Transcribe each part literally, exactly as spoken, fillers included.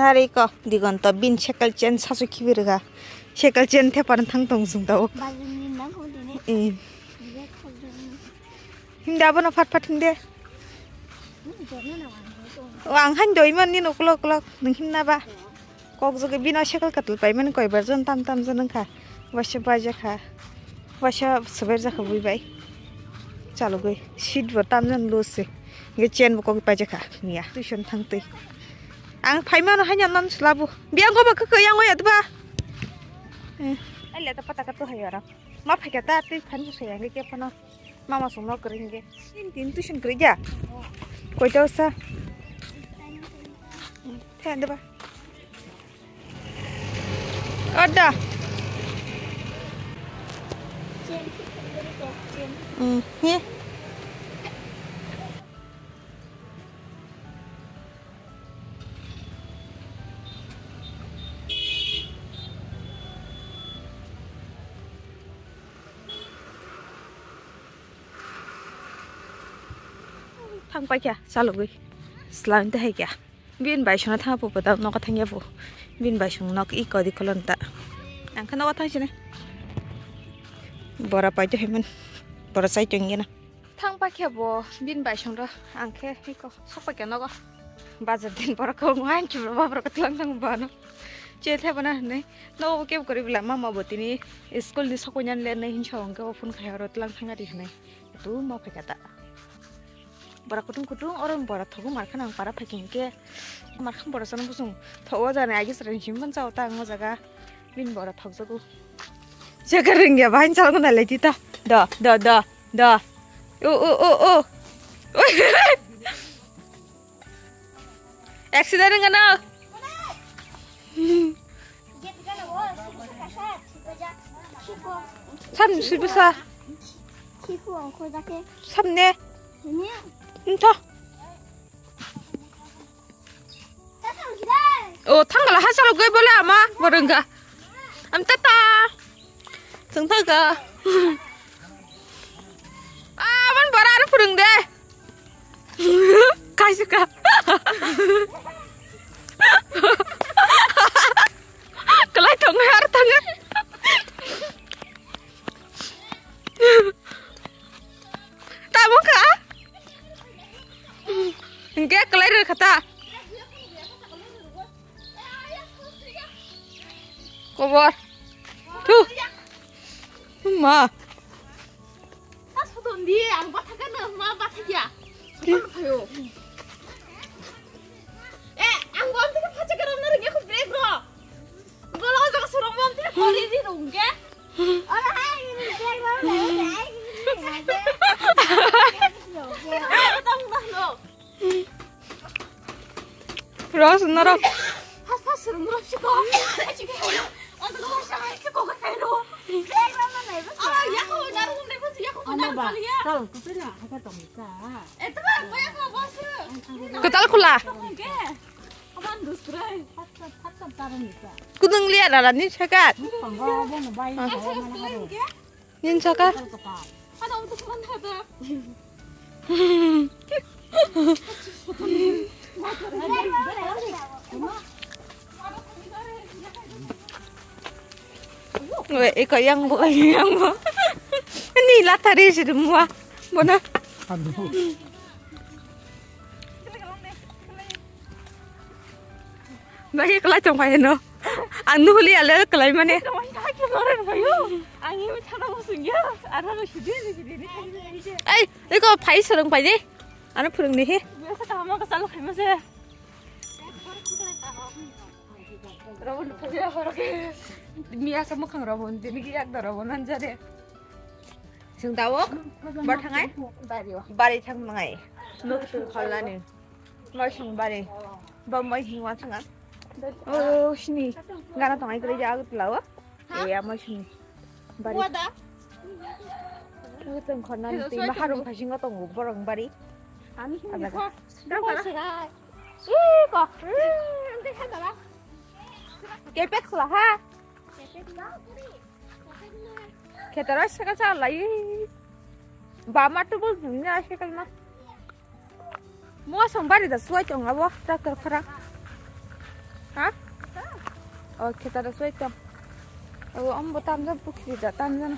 Tari ko Digonto bin cycle chain sasu khibi rwga. Cycle chain thepan thang tong sung tao. Bazin ni nang ko dine. Eh. Direct ko dine. Himda abono phat phat himde. Hmm, jono na wang ko. O ang han doi man ni no klok klok nung himna ba. Kok joge bino cycle katul pai man koi bar jon tam tam jon wngkha. Waisa baja kha. Waisa sober jakha bui bai. Chalugwi seat bo tamjani loose se. Nge chain bo kok paijak kha. Miya tuition thang twi. Ang phaimano haino non slabu. Biang go ba kha yang ya ba. Eh, ai le ta pata ka to hayo ra. Ma phai ka ta twi phan su ya nge ke phano. Mama sung no kring ge. Tin tin tuition kri ja. Koi ta sa. Then de ba. Ada. Hmm, he. Thang paikha chalugwi. Slai tei hai kha. Bini bai songno thang po po da nogo thang ya po. Bini bai song nok i kodi kolon ta. Ang kha nogo thang sini. Bora pai to hemen. Bora sai to ngena. Thang paikha bo bini bai song ro. Ang khe iko sok paikha nogo. Bazar din bora ko ngai ki bora bora ko tlang thang bano. Che the bana ne. Nogo ke kori bila mama bo tini school ni sok nyan le ne hin song ke phone khai ro tlang thang ari ne. Tu ma paikha ta. Bora kutung kutung oro bora thogo markha nang para phaikhe hinkhe markha bora chana busung thogo jani agi sara hinwi manjao ta ang o jaga bini bora thokjago. Jaga rwngya bahai chalo nai lai di ta. Da da da da. O o o o. Accident wngkha na. Samni sibisa. Samne. Ntho. O thangla ha chalok gai bole ama borengga. Am tata. Tungthaga. Aman bara anu purung de. Kaisa ka. Kalai tongo ar tango. Tamo ka? Hingke kalai rw khata. Kobor. Tu. Ma. Ta sodon di, ang bathakha no, ma bathakya. Sodon phayo. Eh, ang bom tike phacha karam na ringya ko break ro. Bolo jaga surong bom tike pori di rungke. Ora hai, ini break ro, hai, hai. Tang dah lo. Ros norok. Has has serem ros siko. Aji ke. Ada kau sama ke kau ke lo. Ah, ya kau naru ne bos ya kau naru kali ya. Kau tu pernah ada tomika. Eh, teman, banyak kau bos. Ketal kula. Oke. Aman dusrai. Kudung lihat ada ni sekat. Pangga ada nabai. Acha kau sekali ke? Nin saka. Ada untuk mana ada? Weh, iko yang bo, yang bo. Ini latari si semua. Mana? Bagi kelai tong pai no. Ang nuhli ale kelai mane. Ang ini sana musuh ya. Ada musuh dia di sini. Ai, iko pai serang pai de. Ano phurung ni he. Biasa kaham ka salu khai mase. Robon phurung ya horo ke. Miya ka mukhang robon, dini ki yak da robon nan jare. Sing dawo, bar thangai? Bari thang mangai. Nuk tu kholani. Mai sung bari. Ba mai hing wan sanga. Oh, sini. Gana tongai kre ja agut lawa. E ya mai sung bari. Wada. Teng khorna ni tei maharung phasing o tongo borong bari. Ami hini ko. Iko. Kepet khula ha. Khetara saka cha lai. Ba ma tubul ni a saka ma. Mo song bari da suai tong abo tractor khara. O khetaro soi tong. O ombo tamjak pukhri da tamjana.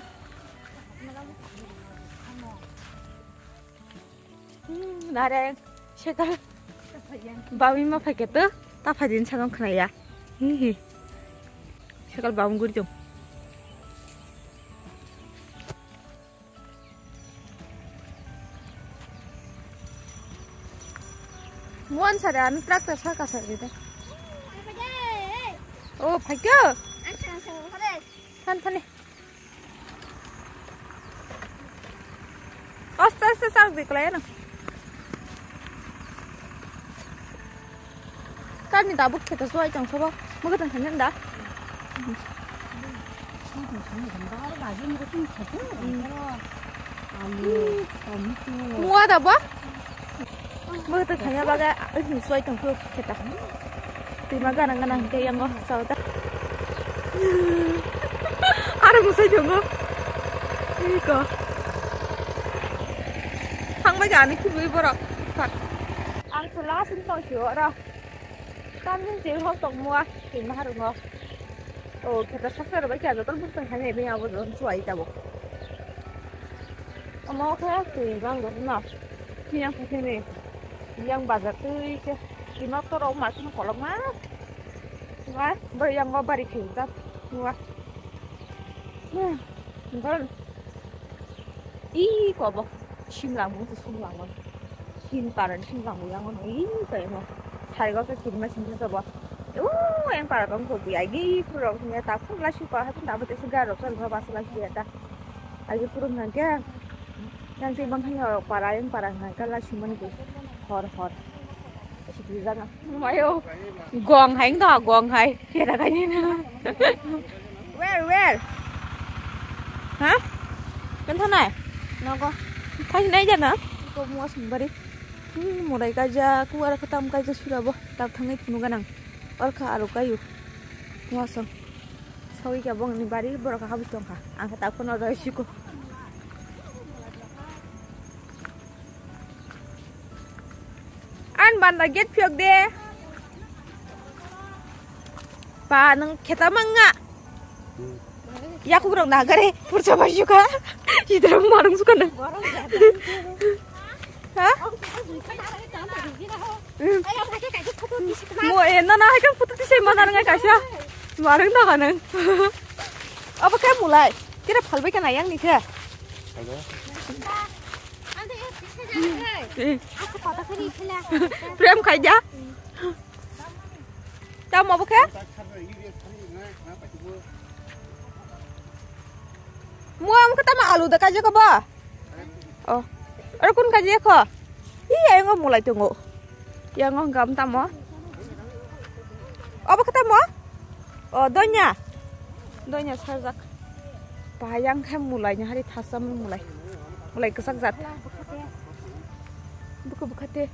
Hmm, nareng sekal. Bami ma phai khe to ta phai din sakang khna ya. Hi hi. Sekal bam guri tong. Muan sare ani tractor saka sare de. O phaikyo. Than thani. Aste aste sak diklai na. Kani tabuk kheto suai tong sobo. Mugo tong khanyan da. Mua da bo? Mugo tong khanya baga, eh, suai tong kheto. Tima ganang ganang ke yang go sauta. Aro musai tongo. Iko. Thangbai ani khibui borok. Ang sela sin tong sio aro. Tamni je hok tong mua, tin maharungo. O, kheto saksa rok bai kya joto buk tong khani ebe abo joto suai tabo. Omo khe twi bang rok no. Siyang khe sini. Yang bazar twi khe. Twi nok to rok ma sini kolok ma. Wa, bo yang go bari khe ta. Wa. Hmm. Bor. I kobo. Simlang bo simlang bo. Sin paran simlang bo yang no. I ko mo. Sai go ke kirma sin so bo. O, yang paran ko bi ai gi puro ne ta puro la shu pa ha ta bo te su ga ro so ba sa la shu ya ta. Agi purung hangke. Yang si bang hanya para yang para hangke la sumani ko. Hor hor. Sikri jana. Mayo. Gong hai ndo gong hai. Kera kani na. Where where? Ha? Kan thanai? Nogo. Thai nai jana? Ko mua sumbari. Hmm, murai kaja, kuara khatam kaja sulabo. Tap thangai phunu ganang. Orkha aro kayu. Mua song. Sawi khe bongni bari borok kha habis tongkha. Ang khe tak phano rw siko. An banda gate phiok de. Pa nang kheta manga. Yakuk rok na gare purcha bai suka. Idrong marung suka nang. Ha? Hmm. Mo e, na, na, hai khe photo tisai mana nang kaisa. Marang da ka nang. Abo khe mulai. Kira phalbai kana yang ni khe. Hello. Eh. Prem khai dia. Tamo abo khe? Mo amo khe tamo alu da kaisa ko ba? Oh. Aro kun kaji kho? Ih, ayang mulai tongo. Yang gam tamo. Obo khe tamo? Oh, donya. Donya sarjak. Payang khe mulai ni hari thasam mulai. Mulai kwchak jat. Buku bukhate.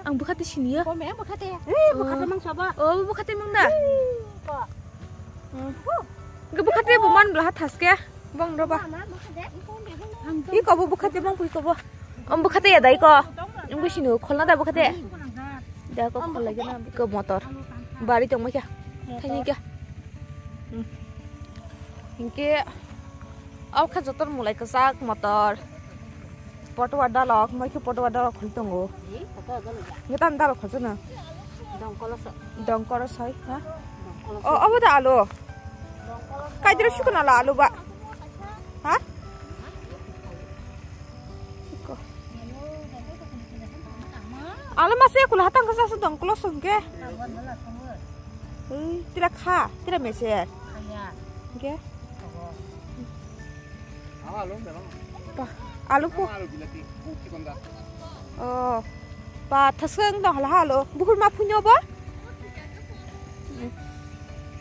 Ang bukhate siniya. Kome bukhate. Eh, bukhate mang sabo. Oh, bukhate mang da. Ko. Hmm. Ge bukhate bo man bla thaske. Bong roba. Iko bo bukhate bong pui ko bo. Om bukhate ya dai ko. Om sinu kholna da bukhate. Da ko khol lagi na ko motor. Bari tong ma kya. Thani kya. Hmm. Hinkhe, o kha joto mulai kwchak motor. Potowa dalok, moi khe potowa dalok khol tongo. Nge tam dalok khol sano. Dongkolo so. Dongkolo soi, ha? Dongkolo o, so. Obo da alu. Kaidra sukuna la alu ba. Ha? Iko. Alu mase kula hatang kasa so dongkolo songke. Ui, tira kha, tira meser. Kaya. Oke. Ogo. Ama alu, alu. Pa, alu pu. Ama alu bilati, pu chikon da. Oh. Pa, thaseng dong hala alu. Buhur ma phunyo ba?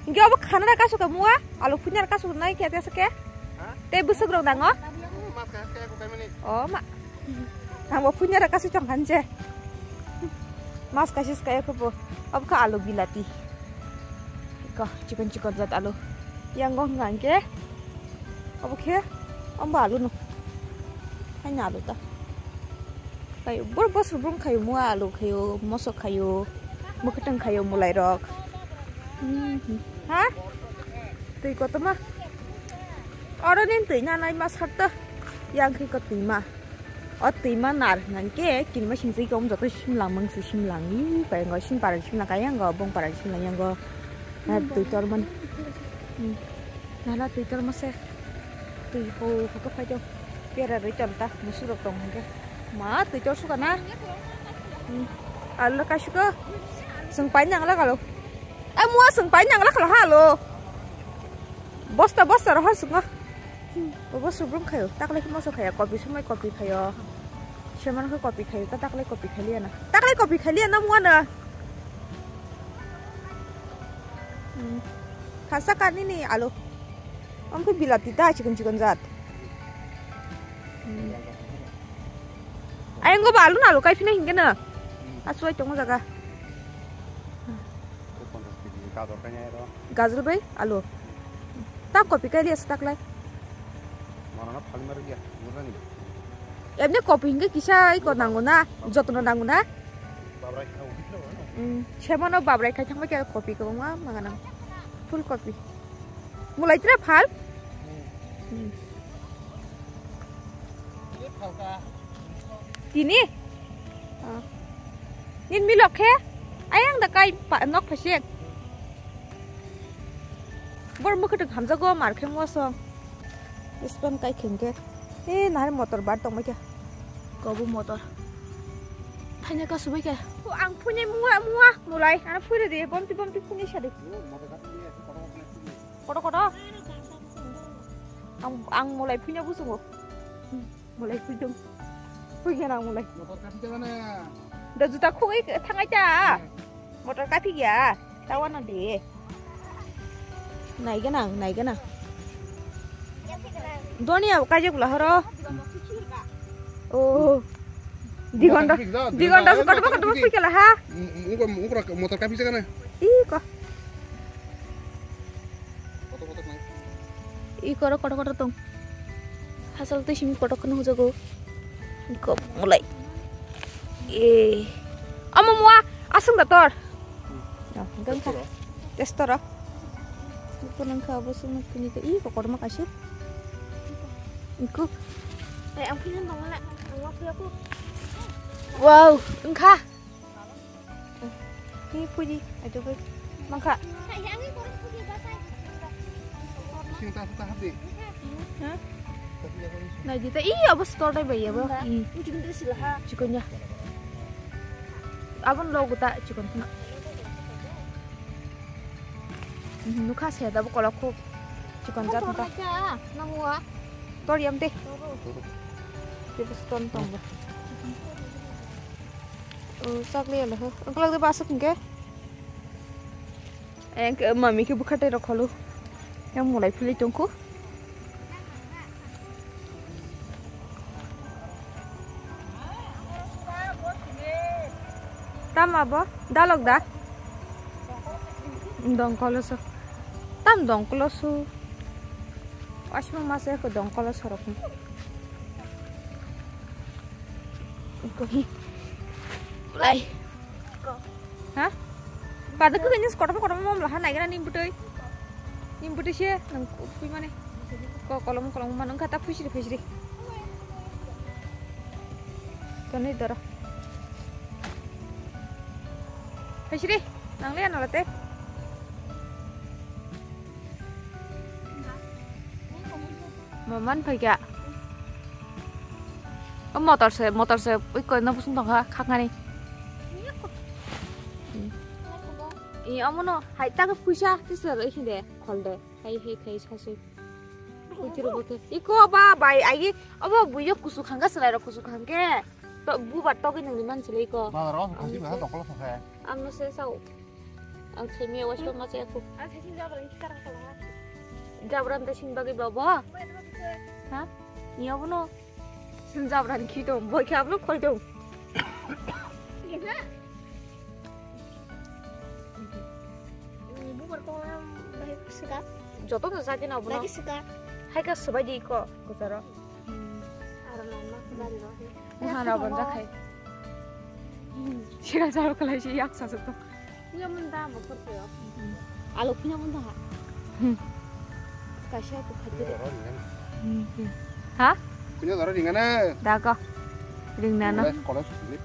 Nge obo khana da kasu ka mua? Alu phunya da kasu nai kya tesa ke? Ha? Te busuk rok dango? Mas ka, ka, ka, ka, mani. Oh, ma. Ang bo phunya da kasu chong khan je. Mas kaisa se kaya khupo. Obo kha alu bilati. Ko chikon chikon jat alu. Yang go hwnga hwnkhe. Obo khe ombo alu no. Haino alu ta. Khayo bor bor subung khayo mua alu khayo mosok khayo. Mwkhwtwng khayo mulai rok. Hmm. Ha? Twi kotorma. Oro nin twi nanai ma sarta. Yang khe ko twi ma. O twi ma nar nangke kinma sing twi kom joto simlang mang si simlang. Ih, kaya ngo sim para simlang kaya ngo bong para simlang yang ngo. Na twi tor man. Hmm. Nana twi tor ma se. Twi ho ho ko phai do. Pera roi tor ta musu rok tong hangke. Ma twi tor suka na. Hmm. Alo ka suka. Sung pai nang la kalo. Ai mua sung pai nang la kalo ha lo. Bosta bosta rohor sungo. Bobo subrum khayo. Taklai khe moso khayo. Kopi sumai kopi khayo. Seman khe kopi khayo. Ta taklai kopi khaliya na. Taklai kopi khaliya na mua na. Hmm. Khasa kani ni alo. Ang khe bilati ta chikon chikon jat. Hmm. Ayang go balu na lo kai phina hingke na. Aswai tongo jaga. Gajol bai alu. Tam kopi kai liya staklai. Emne kopi hingke kisa iko nango na, jotono nango na. Semono babrai khai thangbai khe kopi kwbangma manganang. Full kopi. Mulai tra phal? Hmm. Tini? Ah. Nin milok khe? Ayang da kai pa-, nok phasik. Bor mukhutuk hamjago mar khe mosong. Ispan kai khengke. Eh, nahar motor bar tongbai khe. Kobo motor. Thaina ka subai khe. Ko ang phunai mua, mua, mulai. Ana phure de, bomti, bomti phunai sadi. Koto, koto. Ang, ang mulai phunai busungo. Mulai phuidung. Phuigena mulai. Motor kapi jaga na. Da juta khugwi thangai ta. Hmm. Motor kapi gya. Tawa na de. Nai gana, nai gana. Doni abo kaje gula horo. Oh. Digonda, digonda su kotor kotor phui kala ha. Ungko, ungko motor kapi jaga na. Ih ko. Ih, koro, koro, koro tong. Hasal twi simi kotor kheno hujago. Iko mulai. Eh. Amo mua, asung da tor. Oh, gangkha. Testor. Iko nangkha abo sung kini ke. Ih, kotor ma kasih. Iko. Eh, ang punya dong le. Ang mau punya aku. Wow, engkha. Ni puji, ajo gue. Mangkha. Sing ta ta hadi. Hah? Nah, jita iya bos tor dai bai ya, bo. Enggak. Ih. Ini juga sila ha. Chikon ya. Abon lo guta chikon kena. Nukha se da bo kolok khub. Chikon jat ta. Namua. Tor yam de. Toro. Dia bos ton tong bo. Oh, sak liya lo. Ang kelang de basuk hingke. Ang ke mami ke bukha tei rok kholo. Yang mulai philwi tongkhu. Tama bo? Dalok da? Dongkolo so. Tam dongkolo so. Asma masa ko dongkolo sorok. Iko hi. Lai. Ha? Pada ko kanyang kotor kotor mom laha nai gana nim butoi. Nim butoi se nang kui mane. Ko kolom kolom manang kata phusri phusri. Toni doro. Phusri nang le nalate. Maman phaikha. O motor se, motor se, ui koi no busung tongkha, khaknani. I omono hai ta puisa tisar oi hinde, khol de. Hai, hai, khai sasui. Kuchur bote. Iko ba, bai, agi, obo buyo kusu khangga, selai rok kusu khangge. To, bubar togwi nangni man sile iko. Bazar o, kasi ba, dokol songkhe. Ang no se sao. Ang simi wasto ma se aku. Ang simi jabra ni karang kalang. Jabra nta sing bagwi babo. Ha? Ni abono. Sing jabra ni khito, boy khe ablo khoi dong. Ni bubar ko bahai sika. Joto no jati na abono. Lagi sika. Hai ka subai di ko, gujaro. Aro lama bari ro. Muhan rabon jakhai. Sira jaro kalai si yak sa suk. Iya mun da mo khurpe yo. Alo phina mun ha. Hmm. Kaisa ko khajir. Hmm, hmm. Ha? Punya dara ringana. Daga. Ringnano. Mulai sekolah sudah.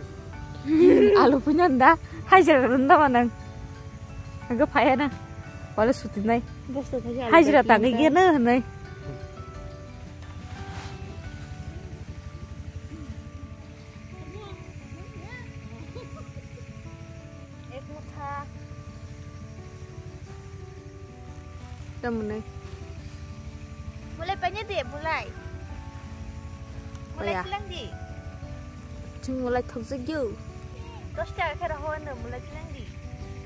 Alo phina da. Hajar runda manang. Aga phaya na. Wala suti nai. Bosto thaja. Hajira tagi gena nai. Ek mutha. Tamni. Mulai panya de, mulai. Mulai. Oya. Tilang di. Chwng mulai thokjak yo. Dos taka khe roho no mulai tilang di.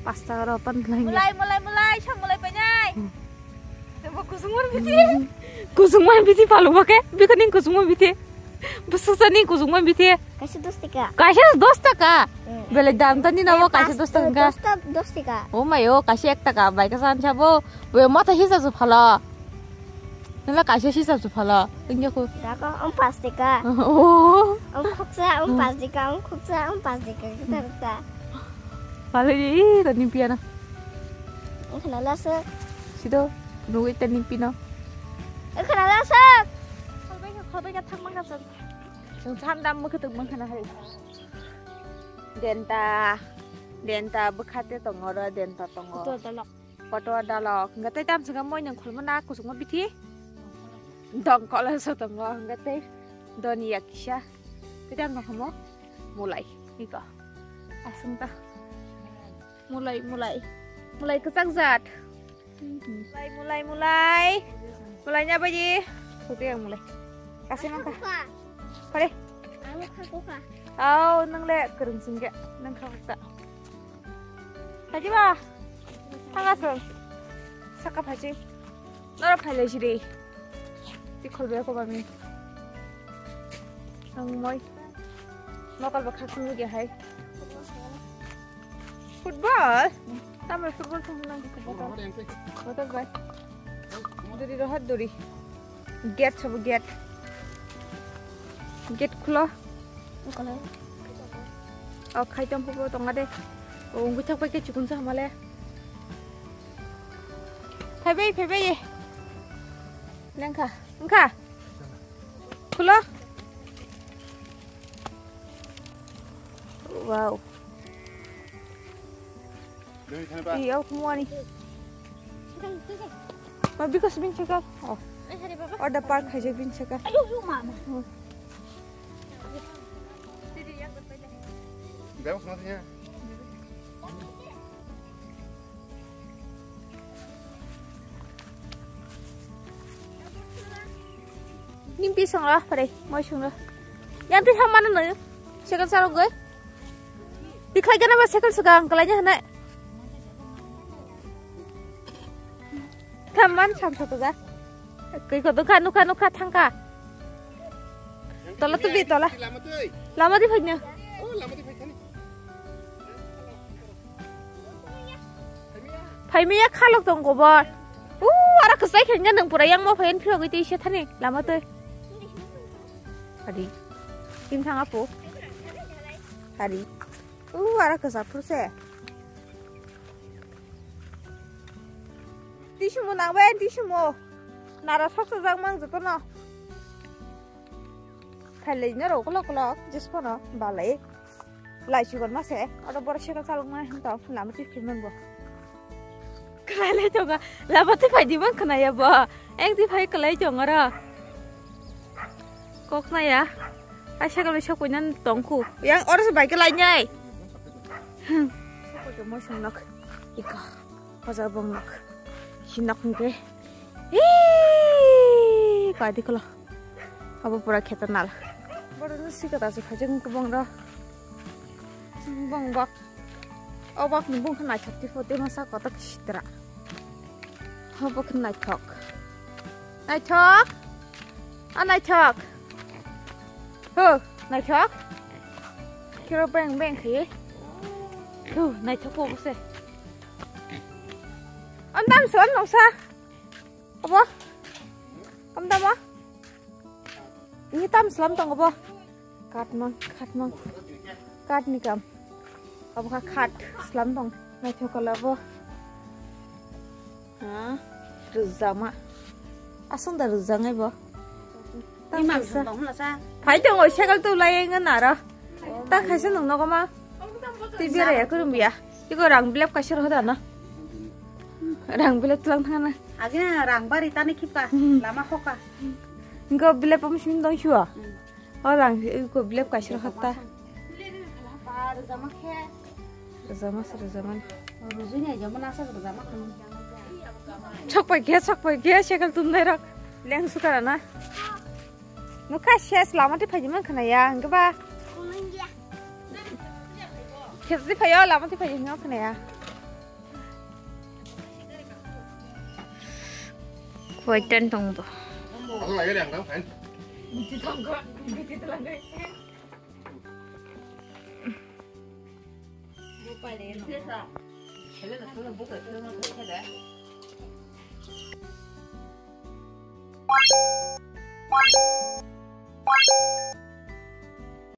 Pas taka roho pan tilang yo. Mulai, mulai, mulai, sang mulai panya. Hmm. Tebo kusung man biti. Hmm. Kusung man biti palu bake. Bikani kusung man biti. Bwswksa ni kusung man biti. Kaisa dos taka. Kaisa dos taka? Hmm. Belai dam ta ni namo. Eh, kaisa pas, dos taka eh, ka? Dos ta, dos taka. O mayo, kaisa ek taka. Bai ka san sabo. Bo mata hisa su phala. Nala kaisa hisa su phala. Ingya ko. Dako, om pas taka. Oh. Om khoksa, om pas taka, om khoksa, om pas taka. Kita rita. Phala i, ta ni piana. Khana lasa. Sido, nugui ta ni pino. Khana lasa. Kholbai ka, kholbai ka thang mangka san. Chwng sandam mwkhwtwng mwkhana hai. Denta, denta bwkhate tongo ro, denta tongo. Kotor dalok. Kotor dalok. Hwnkhe tei tamswkhe moinong kholmana kusukma bithi. Dongkolo so tongo. Hwnkhe tei doniya kisa. Tei tamno hamo mulai. Iko. Aswng ta. Mulai, mulai. Mulai kwchak jat. Mulai, mulai, mulai. Mulai nya baji. Suti ang mulai. Kasih nang ta. Kukha. Pare. Ang kha kukha. Au, nang le kereng singge. Nang kha kukha. Haji ba. Thangasung. Saka phaji. Nara phailai siri. Tikhol be ko bami. Ang moi. Nokal ba khasung ge hai. Football? Tamo football thang nang ko botol. Botol bai. Duri rohat duri. Gate sabo gate. Gate khulo. Khulo. O khai tong phubo tonga de. O ungui thok bai ke chukun sa hamale. Phai bai, phai bai. Lengkha. Wngkha. Khulo. Wow. Doi thani ba. Iya, aku mau nih. Ma, because bin check up. Oh. Order park aja bin check up. Ayo, yuk, mama. Oh. Bebas matinya. Ning pi song lah, pare, moi song lah. Yang tu sama mana nih? Sekal sarok gue. Dikhai gana ba sekal suka angkalanya hana. Thaman sam satu ga. Koi ko duka nuka nuka thangka. Tola tu bi tola. Lama tui. Lama di phai nya. Oh, lama di phai kani. Phaimiya khalok tong kobor. U, ara kwchai khenga nang pura yang mo phain phirogwi tei se thani lama twi. Hari. Kim thang apo. Hari. U, ara kwchak phur se. Tisumo nang bai tisumo. Nara sok sok jak mang joto no. Phailai na rok kolok kolok jispono balai. Lai chikon ma se, oro borok cycle chalok mani hinto lama twi phai man bo. Kwlai lai tongo, lama twi phai di man khna ya bo. Ek di phai kwlai tongo ro. Kok na ya. Ai cycle bai sok poinan tong khu. Yang oro se bike lai nai. Hmm. Sok poinan mo sung nok. Iko. Hoja bong nok. Si nok hingke. Hii, kadi kolo. Abo pura kheto nal. Boro no sika ta se khaje kubong ro. Bong bak. O bak ni bong khe naithok tipo te masa koto sitra. Abo khe naithok. Naithok. A naithok. Ho, naithok. Kiro beng beng khe. Ho, naithok ko se. Andam son no sa. Abo? Kam dama? Ini tam selam tong abo? Kat mang, kat mang. Kat ni kam. Abo kha kat selam tong. Naithok kala abo. Ah, rwjakma. Aswk da rwjaknai bo. Imang thang tong hwnla sa. Phai tongo, cycle tu lai ngan aro. Ta khaisa nung nogo ma. Tei bera ya kurum ya. Iko rang bilep kaisa rohoda na. Rang bilep tulang thangna. Age rang bari tani khipka. Hmm. Lama khoka. Ingo bilep pom simi dong shuwa. Hmm. O rang iko bilep kaisa rohoda. Ba rwjakma khe. Rwjakma se rwjakma. Rujui nai jamo nasa rwjakma khe. Sokpai khe, sokpai khe, cycle tumnai rok. Leng sukara na. Nukha ses lama tei phaidi man khna ya, hwnkhe ba. Khe tei phaio, lama tei phaidi hwnwi khna ya. Waitan tong bo.